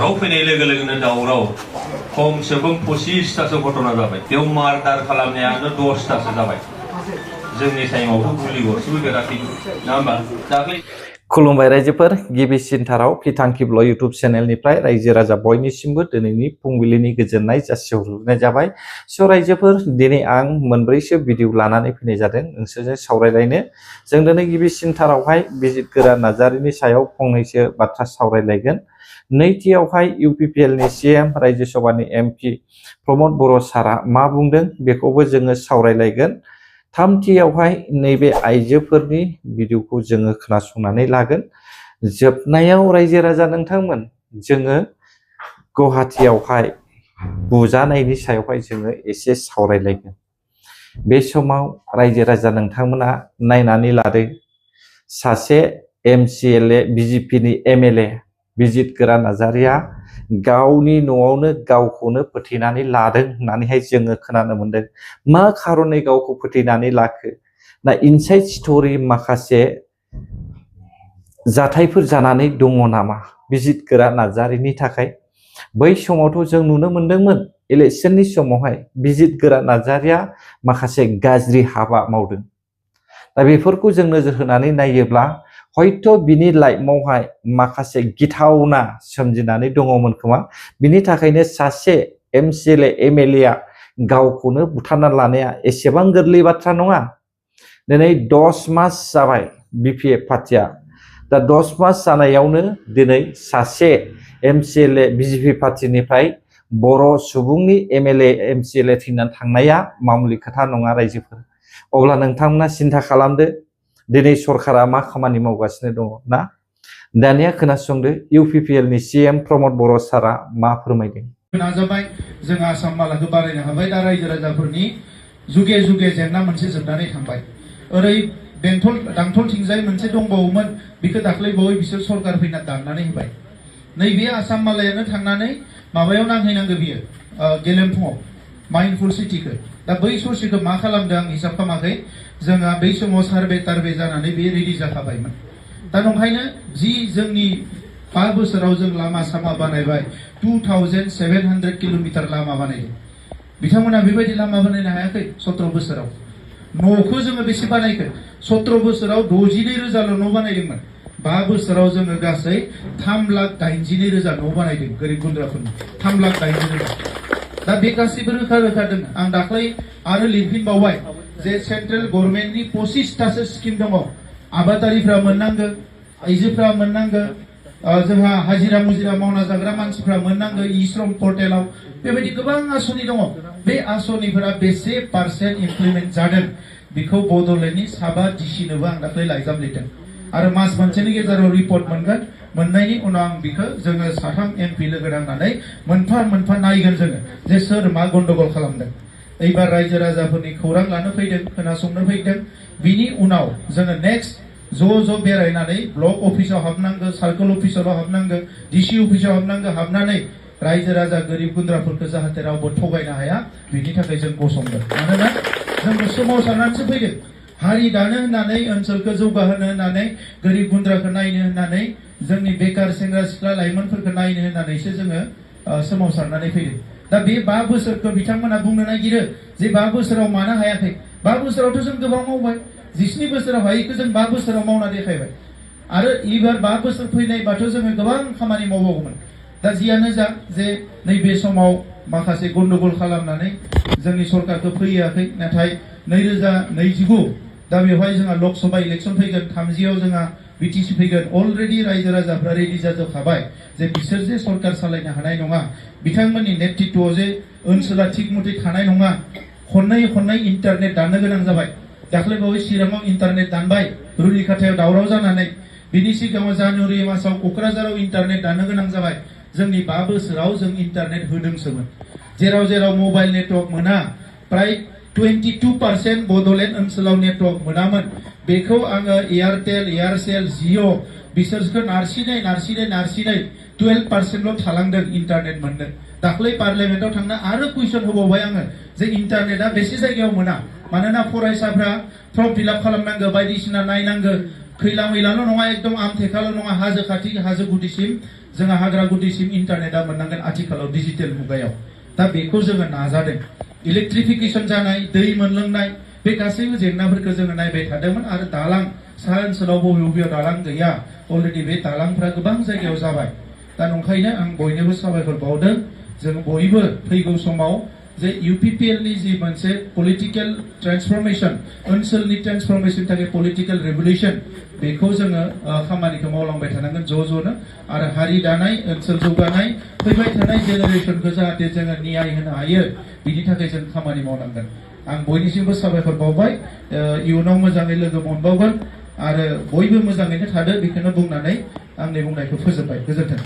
दावराव फैनाय लोगो लोगोनो दावराव खमसे खम 25तासो घटना जाबाय बेयाव मार्डार खालामनायानो 10तासो जाबाय जोंनि टाइमावथ' गुलि गरसेबो बेराखै नङा होमबा दाख्लै खुलुमबाय रायजोफोर गिबिसिनथाराव फिथांखिब्ल इउटुब चेनेलनिफ्राय रायजो राजा बयनिसिमबो दिनैनि फुंबिलिनि गोजोननाय जासिहरनाय जाबाय। स' रायजोफोर दिनै आं मोनब्रैसो भिडिअ लानानै फैनाय जादों नोंसोरजों सावरायलायनो। जों दिनै गिबिसिनथारावहाय बिजित गोरा नार्जारिनि सायाव फंनैसो बाथ्रा सावरायलायगोन। नैथियावहाय UPPL नि CM रायजो सभानि MP प्रमद बर' सारा मा बुंदों बेखौबो जोङो सावरायलायगोन। थामथियावहाय नैबे आइजोफोरनि भिडिअखौ जोङो खोनासंनानै लागोन। जोबनायाव रायजो राजा नोंथांमोन जोङो गुवाहाटीयावहाय बुजानायनि सायावहाय जोङो एसे सावरायलायगोन। बे समाव रायजो राजा नोंथांमोना नायनानै लादो सासे MCLA BJP नि MLA बिजित गोरा नार्जारिया गावनि न'आवनो गावखौनो फोथैनानै लादों होननानैहाय जोङो खोनानो मोन्दों। मा खारनै गावखौ फोथैनानै लाखो ना इनसाइड स्ट'रि माखासे जाथायफोर जानानै दङ नामा बिजित गोरा नार्जारिनि थाखाय? बै समावथ' जों नुनो मोन्दोंमोन इलेक्शननि समावहाय बिजित गोरा नार्जारिया माखासे गाज्रि हाबा मावदों। दा बेफोरखौ जों नोजोर होनानै नायोब्ला हयथ' बिनि लाइफआवहाय माखासे गिथावना सोमजिनानै दङमोन खोमा। बिनि थाखायनो सासे MCLA MLA आ गावखौनो बुथारना लानाया एसेबां गोरलै बाथ्रा नङा। दिनै 10 मास जाबाय BPF पार्टिया। दा 10 मास जानायावनो दिनै सासे MCLA BJP पार्टिनिफ्राय बर' सुबुंनि MLA MCLA थैनानै थांनाया मामुलि खोथा नङा रायजोफोर। अब्ला नोंथांमोना सिन्था खालामदो दिनै सरकारा मा खामानि मावगासिनो दङ ना। दानिया खोनासंदो UPPL नि CM प्रमद बर' सारा मा फोरमायदों। नाजाबाय जों आसाम मालाखौ बारायनो हाबाय। दा रायजो राजाफोरनि जुगे जुगे जेंना मोनसे जोबनानै थांबाय। ओरै बेंटल दांथलथिंजाय मोनसे दंबावोमोन बेखौ दाख्लै बावै बिसोर सरकार फैना दाननानै होबाय। नैबे आसाम मालायानो थांनानै माबायाव नांहैनांगौ बियो गेलेमफुङाव माइन्डफुल सिटिखौ। दा बै ससेखौ मा खालामदों आं हिसाब खालामाखै। जोंहा बै समाव सार्भे टार्भे जानानै बे रेडि जाखाबायमोन। दा नंखायनो जि जोंनि 5 बोसोराव जों लामा सामा बानायबाय 2700 किल'मिटार लामा बानायदों। बिथांमोना बेबायदि लामा बानायनो हायाखै 17 बोसोराव। न'खौ जोङो बेसे बानायखो 17 बोसोराव 62,000 न' बानायदोंमोन। 5 बोसोराव जोङो गासै 3,82,000 न' बानायदों गोरिब गुन्द्राफोरनि 3,82,000। दा बे गासैबो रोखा रोखा दङ। आं दाख्लै आरो लिरफिनबावबाय जे सेन्ट्रेल गभर्नमेन्टनि 25तासो स्किम दङ। आबादारिफ्रा मोननांगो, आइजोफ्रा मोननांगो, जोंहा हाजिरा मुजिरा मावना जाग्रा मानसिफ्रा मोननांगो ई-श्रम पर्टेलाव। बेबायदि गोबां आसनि दङ। बे आसनिफोरा बेसे % इमप्लिमेन्ट जादों बेखौ बड'लेण्डनि साबा डिसिनोबो आं दाख्लै लाइजाम लिरदों। आरो मास मोनसेनि गेजेराव रिपर्ट मोनगोन। मोननायनि उनाव आं बेखौ जोङो 3 MP लोगो नांनानै मोनफा मोनफा नायगोन जोङो जे सोर मा गन्डगल खालामदों। एबार रायजो राजाफोरनि खौरां लानो फैदों, खोनासंनो फैदों। बिनि उनाव जोङो नेक्स्ट ज' बेरायनानै ब्लक अफिसाव हाबनांगो, सार्कल अफिसाव हाबनांगो, DC अफिसाव हाबनांगो। हाबनानै रायजो राजा गोरिब गुन्द्राफोरखौ जाहाथे रावबो थगायनो हाया बिनि थाखाय जों गसंगोन। मानोना जों सोमावसारनानैसो फैदों। हारि दानो होननानै, ओनसोलखौ जौगाहोनो होननानै, गोरिब गुन्द्राखौ नायनो होननानै, जोंनि बेकार सेंग्रा सिख्ला लाइमोनफोरखौ नायनो होननानैसो जोङो सोमावसारनानै फैदों। दा बे 5 बोसोरखौ बिथांमोना बुंनो नागिरो जे 5 बोसोराव मानो हायाखै। 5 बोसोरावथ' जों गोबां मावबाय। 17 बोसोराव हायैखौ जों 5 बोसोराव मावना देखायबाय। आरो एबार 5 बोसोर फैनायबाथ' जोङो गोबां खामानि मावबावगौमोन। दा जियानो जा जे नैबे समाव माखासे गन्डगल खालामनानै जोंनि सरकारखौ फैयाखै। नाथाय 2029 दा बेवहाय जोंहा लकसभा इलेक्सन फैगोन। 30आव जोंहा BTC फैगोन। अलरेडि रायजो राजाफ्रा रेडि जाजोबखाबाय जे बिसोर जे सरकार सालायनो हानाय नङा, बिथांमोननि नेतृत्वआव जे ओनसोला थिग मथे थानाय नङा। खननै इन्टारनेट दाननो गोनां जाबाय। दाख्लै बावै चिराङाव इन्टारनेट दानबाय रुनिखाथायाव दावराव जानानै। बिनि सिगाङाव जानुवारि मासाव क'क्राझाराव इन्टारनेट दाननो गोनां जाबाय। जोंनि 5 बोसोराव जों इन्टारनेट होदोंसोमोन। जेराव मबाइल नेटवर्क मोना, प्राय 22% बड'लेण्ड ओनसोलाव नेटवर्क मोनामोन। बेखौ आङो एयारटेल, एयारसेल, जिअ' बिसोरखौ नारसिनै 12% थालांदों इन्टारनेट मोननो। दाख्लै पार्लियामेन्टआव थांना आरो कुइसन होबावबाय आङो जे इन्टारनेटआ बेसे जायगायाव मोना। मानोना फरायसाफ्रा फर्म फिलआप खालामनांगौ, बायदिसिना नायनांगौ। खैला मैलाल' नङा एकदम आमथेखाल' नङा हाजो खाथि हाजो गुदिसिम जोंहा हाग्रा गुदिसिम इन्टारनेटआ मोननांगोन आथिखालाव डिजिटेल मुगायाव दा बेखौ जोङो नाजादों इलेक्ट्रिफिकेसन जानाय दै मोनलोंनाय बे गासैबो जेंनाफोरखौ जोङो नायबाय थादोंमोन आरो दालां सा ओनसोलाव बबे बबेयाव दालां गैया अलरेडि बे दालांफ्रा गोबां जायगायाव जाबाय दा नंखायनो आं बयनोबो साबायखर बावदों जों बयबो फैगौ समाव जे UPPL नि जि मोनसे पलिटिकेल ट्रेन्सफरमेशन ओनसोलनि ट्रेन्सफरमेशन थाखाय पलिटिकेल रेभुलेसन बेखौ जोङो खामानिखौ मावलांबाय थानांगोन ज'नो आरो हारि दानाय ओनसोल जौगानाय फैबाय थानाय जेनेरेसनखौ जाहाथे जोङो न्याय होनो हायो बिनि थाखाय जों खामानि मावनांगोन आं बयनिसिमबो साबायखर बावबाय इयुनाव मोजाङै लोगो मोनबावगोन आरो बयबो मोजाङैनो थादो बेखौनो बुंनानै आंनि बुंनायखौ फोजोबबाय गोजोन्थों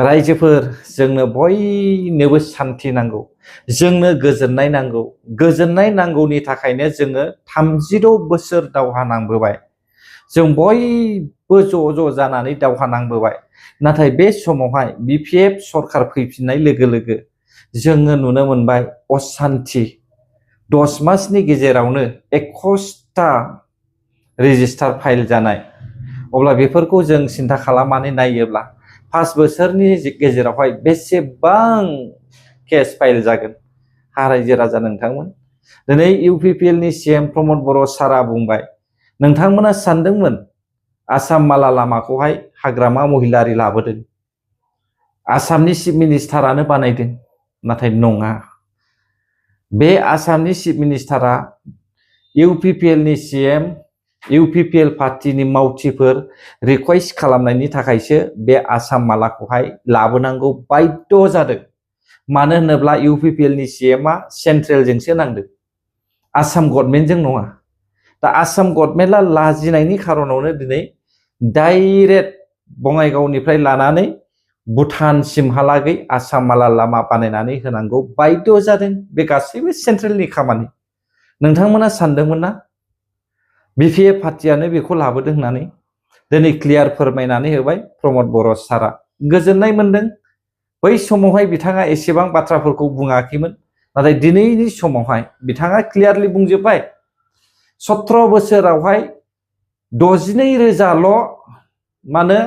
रायजोफोर जोंनो बयनोबो शान्ति नांगौ जोंनो गोजोननाय नांगौनि थाखायनो जोङो 36 बोसोर दावहा नांबोबाय जों बयबो ज' जानानै दावहा नांबोबाय नाथाय बे समावहाय BPF सरकार फैफिननाय लोगो लोगो जोङो नुनो मोनबाय अशान्ति 10 मासनि गेजेरावनो 21टा रेजिस्टार फाइल जानाय अब्ला बेफोरखौ जों सिन्था खालामनानै नायोब्ला 5 बोसोरनि गेजेरावहाय बेसेबां केस फाइल जागोन रायजो राजा नोंथांमोन दिनै UPPL नि CM प्रमद बर' सारा बुंबाय नोंथांमोना सानदोंमोन आसाम माला लामाखौहाय हाग्रामा महिलारि लाबोदों आसामनि चिफ मिनिस्टारानो बानायदों नाथाय नङा बे आसामनि चिफ मिनिस्टारा UPPL नि CM UPPL पार्टीनि मावथिफोर रिक्वेस्ट खालामनायनि थाखायसो बे आसाम मालाखौहाय लाबोनांगौ बाध्य जादों मानो होनोब्ला UPPL नि CM आ सेन्ट्रेलजोंसो नांदों आसाम गभर्नमेन्टजों नङा दा आसाम गभर्नमेन्टआ लाजिनायनि खारनावनो दिनै डाइरेक्ट बङाइगावनिफ्राय लानानै भुटानसिमहालागै आसाम माला लामा बानायनानै होनांगौ बाध्य जादों बे गासैबो सेन्ट्रेलनि खामानि नोंथांमोना सानदोंमोन ना BPF पार्टीयानो बेखौ लाबोदों होननानै दिनै क्लियार फोरमायनानै होबाय प्रमद बर' सारा गोजोननाय मोनदों बै समावहाय बिथाङा एसेबां बाथ्राफोरखौ बुङाखैमोन नाथाय दिनैनि समावहाय बिथाङा क्लियारलि बुंजोबबाय 17 बोसोरावहाय 62,000ल' मानो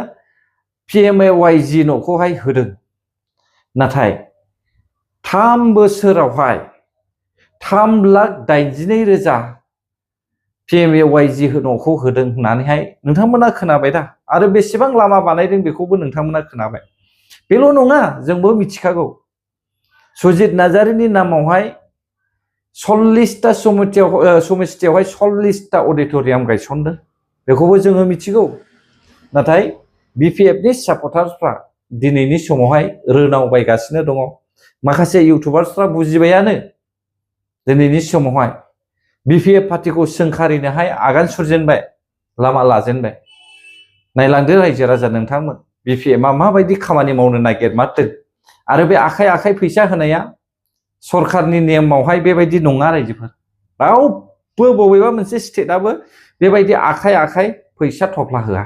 PMAYG न'खौहाय होदों नाथाय 3 बोसोरावहाय 3,82,000 PMAYG न'खौ होदों होननानैहाय नोंथांमोना खोनाबाय दा आरो बेसेबां लामा बानायदों बेखौबो नोंथांमोना खोनाबाय बेल' नङा जोंबो मिथिखागौ सुजित नार्जारिनि नामावहाय 40टा समितियावहाय 40टा अडिट'रियाम गायसनदों बेखौबो जोङो मिथिगौ नाथाय BPF नि सापर्टार्सफ्रा दिनैनि समावहाय रोनावबायगासिनो दङ माखासे इउटुबार्सफ्रा बुजिबायानो दिनैनि समावहाय BPF पार्टीखौ सोंखारिनोहाय आगान सुरजेनबाय लामा लाजेनबाय नायलांदो रायजो राजा नोंथांमोन BPF आ माबायदि खामानि मावनो नागिरमारदों आरो बे आखाइ फैसा होनाया सरकारनि नेमावहाय बेबायदि नङा रायजोफोर रावबो बबेबा मोनसे स्टेटआबो बेबायदि आखाइ फैसा थफ्ला होआ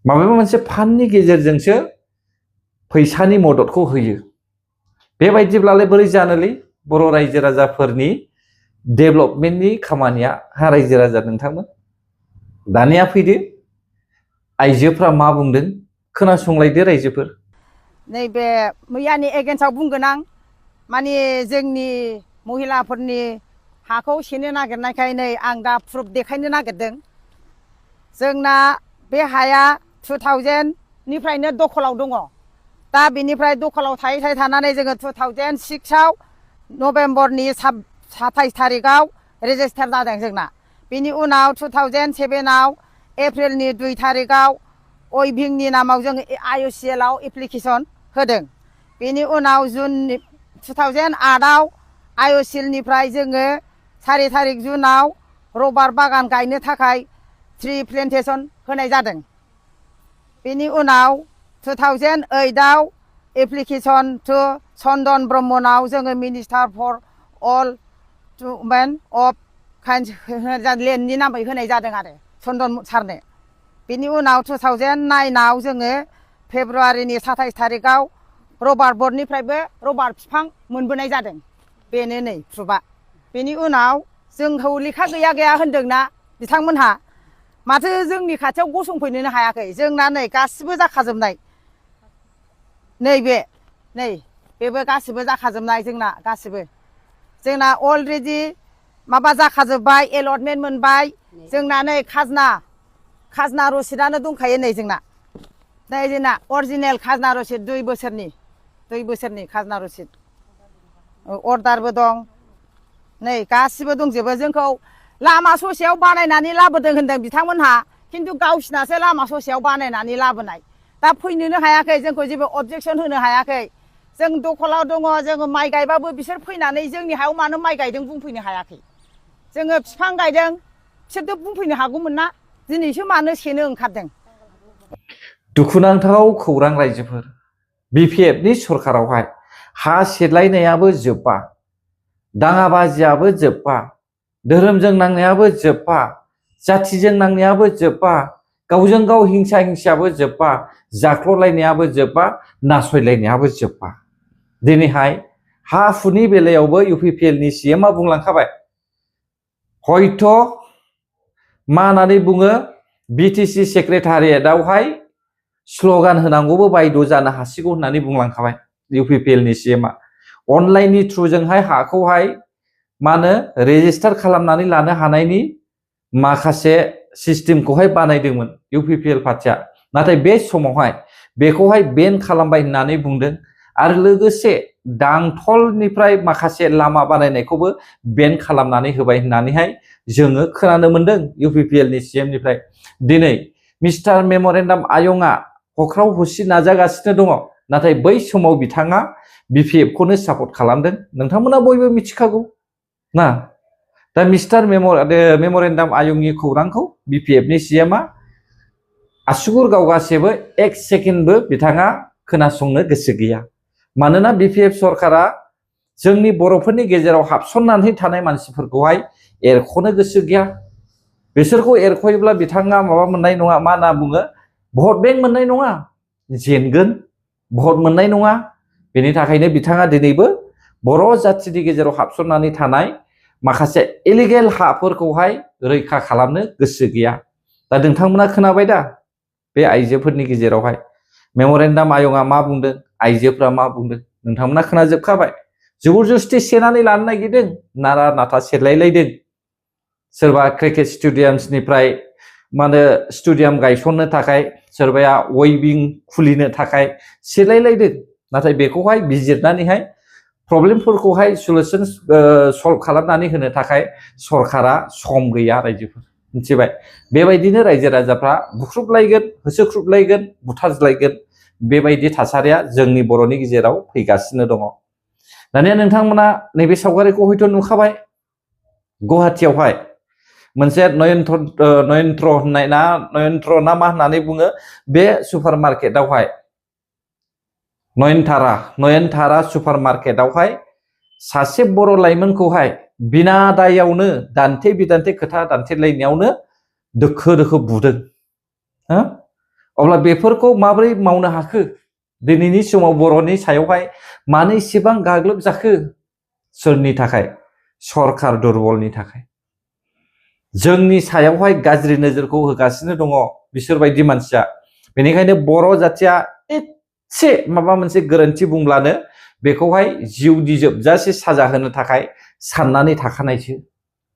माबेबा मोनसे फान्डनि गेजेरजोंसो फैसानि मददखौ होयो बेबायदिब्लालाय बोरै जानोलै बर' रायजो राजाफोरनि डेभेलपमेन्टनि खामानिया रायजो राजा नोंथांमोन दानिया फैदो आइजोफ्रा मा बुंदों खोनासंलायदो रायजोफोर नैबे मैयानि एगेन्स्टआव बुंगोन आं माने जोंनि महिलाफोरनि हाखौ सेनो नागिरनायखाय नै आं दा प्रुफ देखायनो नागिरदों जोंना बे हाया 2000 निफ्रायनो दखलाव दङ दा बेनिफ्राय दखलाव थायै थानानै जोङो 2006 आव नभेम्बरनि 27 थारिखआव रेजिस्टार जादों जोंना बेनि उनाव 2007 आव एप्रिलनि 2 थारिखआव अइभिंनि नामाव जों IOCL आव एप्लिकेसन होदों बेनि उनाव जुन 2008 आव IOCL निफ्राय जोङो 4 थारिख जुनाव रबार बागान गायनो थाखाय ट्री प्लेन्टेसन होनाय जादों बेनि उनाव 2008 आव एप्लिकेसन टु चन्दन ब्रह्मनाव जोङो minister for all women of लेन्डनि नामै होनाय जादों आरो चन्दन सारनो बेनि उनाव 2009 आव जोङो फेब्रुवारिनि 27 थारिखआव रबार बर्डनिफ्रायबो रबार बिफां मोनबोनाय जादों बेनो नै प्रुफआ बेनि उनाव जोंखौ लेखा गैया होनदोंना बिथांमोनहा माथो जोंनि खाथियाव गसंफैनोनो हायाखै जोंना नै गासिबो जाखाजोबनाय बेबो गासिबो जाखाजोबनाय जोंना अलरेडि माबा जाखाजोब्बाय एलटमेन्ट मोनबाय जोंना नै खाजना रसिदानो दंखायो नै जोंना अरिजिनेल खाजना रसिद 2 बोसोरनि खाजना रसिद अर्डारबो दं नै गासिबो दंजोबो जोंखौ लामा ससेयाव बानायनानै लाबोदों होनदों बिथांमोनहा खिन्थु गावसिनासो लामा ससेयाव बानायनानै लाबोनाय दा फैनोनो हायाखै जोंखौ जेबो अबजेक्सन होनो हायाखै जों दखलाव दङ जोङो माइ गायबाबो बिसोर फैनानै जोंनि हायाव मानो माइ गायदों बुंफैनो हायाखै जोङो बिफां गायदों बिसोरथ' बुंफैनो हागौमोन ना दिनैसो मानो सेनो ओंखारदों दुखुनांथाव खौरां रायजोफोर बिपिएफनि सरखारावहाय हा सेलायनायाबो जोब्बा दाङाबाजियाबो जोब्बा धोरोमजों नांनायाबो जोब्बा जातिजों नांनायाबो जोब्बा गावजों गाव हिंसायाबो जोब्बा जाख्ल'लायनायाबो जोब्बा नासयलायनायाबो जोब्बा दिनैहाय हा हुनि बेलायावबो इउपिपिएलनि सीएमआ बुंलांखाबाय हयथ' मा होननानै बुङो बिटिसि सेक्रेटारियेटआवहाय स्ल'गान होनांगौबो बायद' जानो हासिगौ होननानै बुंलांखाबाय इउपिपिएलनि सीएमआ अनलाइननि थ्रुजोंहाय हाखौहाय मा होनो रेजिस्टार खालामनानै लानो हानायनि माखासे सिस्टेमखौहाय बानायदोंमोन इउपिपिएल पार्टिया नाथाय बे समावहाय बेखौहाय बेन खालामबाय होननानै बुंदों आरो लोगोसे दांथलनिफ्राय माखासे लामा बानायनायखौबो बेन खालामनानै होबाय होननानैहाय जोङो खोनानो मोनदों इउपिपिएलनि सीएमनिफ्राय दिनै मिस्टार मेमरेन्डाम आयंआ हख्राव हसि नाजागासिनो दङ नाथाय बै समाव बिथाङा बिपिएफखौनो सापर्ट खालामदों नोंथांमोना बयबो मिथिखागौ ना दा मिस्टार मेमरेन्डाम आयंनि खौरांखौ बिपिएफनि सीएमआ आसुगुर गावगासेबो 1 सेकेन्डबो बिथाङा खोनासंनो गोसो गैया मानोना बिपिएफ सरकारा जोंनि बर'फोरनि गेजेराव हाबसननानै थानाय मानसिफोरखौहाय एरख'नो गोसो गैया बिसोरखौ एरख'योब्ला बिथाङा माबा मोननाय नङा मा होनना बुङो भट बेंक मोननाय नङा जेनगोन भट मोननाय नङा बेनि थाखायनो बिथाङा दिनैबो बर' जाथिनि गेजेराव हाबसननानै थानाय माखासे इलिगेल हाफोरखौहाय रैखा खालामनो गोसो गैया दा नोंथांमोना खोनाबाय दा बे आइजोफोरनि गेजेरावहाय मेमरेन्डाम आयंआ मा बुंदों आइजोफ्रा मा बुंदों नोंथांमोना खोनाजोबखाबाय जबरदस्ति सेनानै लानो नागिरदों नारा नाथा सेलायलायदों सोरबा क्रिकेट स्टेडियामनिफ्राय मा होनो स्टेडियाम गायसननो थाखाय सोरबाया वेबिं खुलिनो थाखाय सेलायलायदों नाथाय बेखौहाय बिजिरनानैहाय प्रब्लेमफोरखौहाय सल्युसन सल्भ खालामनानै होनो थाखाय सरकारा सम गैया रायजोफोर मिथिबाय बेबायदिनो रायजो राजाफ्रा बुख्रुबलायगोन होसोख्रुबलायगोन बुथारज्लायगोन बेबायदि थासारिया जोंनि बर'नि गेजेराव फैगासिनो दङ दानिया नोंथांमोना नैबे सावगारिखौ हयथ' नुखाबाय गुवाहाटीयावहाय मोनसे नयनत्र होननाय ना नयनत्र ना मा होननानै बुङो बे सुपार मार्केटआवहाय नयनतारा सुपार मार्केटआवहाय सासे बर' लाइमोनखौहाय बिना दायावनो दान्थे बिदान्थे खोथा दान्थेलायनायावनो दोखो दोखो बुदों अब्ला बेफोरखौ माबोरै मावनो हाखो दिनैनि समाव बर'नि सायावहाय मानो इसेबां गाग्लोब जाखो सोरनि थाखाय सरकार दुरबलनि थाखाय जोंनि सायावहाय गाज्रि नोजोरखौ होगासिनो दङ बिसोरबायदि मानसिया बेनिखायनो बर' जाथिया एसे माबा मोनसे गोरोन्थि बुंब्लानो बेखौहाय जिउनि जोबजासे साजा होनो थाखाय साननानै थाखानायसो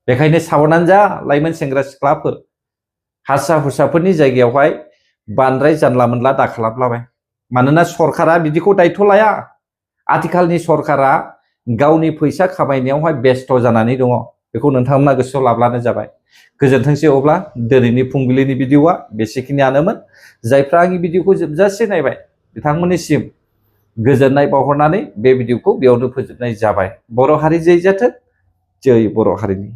बेखायनो साबधान जा लाइमोन सेंग्रा सिख्लाफोर हारसा हुसाफोरनि जायगायावहाय बांद्राय जानला मोनला दाखालामलाबाय मानोना सरकारा बिदिखौ दायथ' लाया आथिखालनि सरकारा गावनि फैसा खामायनायावहाय बेस्थ' जानानै दङ बेखौ नोंथांमोना गोसोआव लाब्लानो जाबाय गोजोनथोंसै अब्ला दिनैनि फुंबिलिनि भिडिअआ बेसेखिनियानोमोन जायफ्रा आंनि भिडिअखौ जोबजासे नायबाय बिथांमोननिसिम गोजोननाय बावहरनानै बे भिडिअखौ बेयावनो फोजोबनाय जाबाय बर' हारि जै जाथों जै बर' हारिनि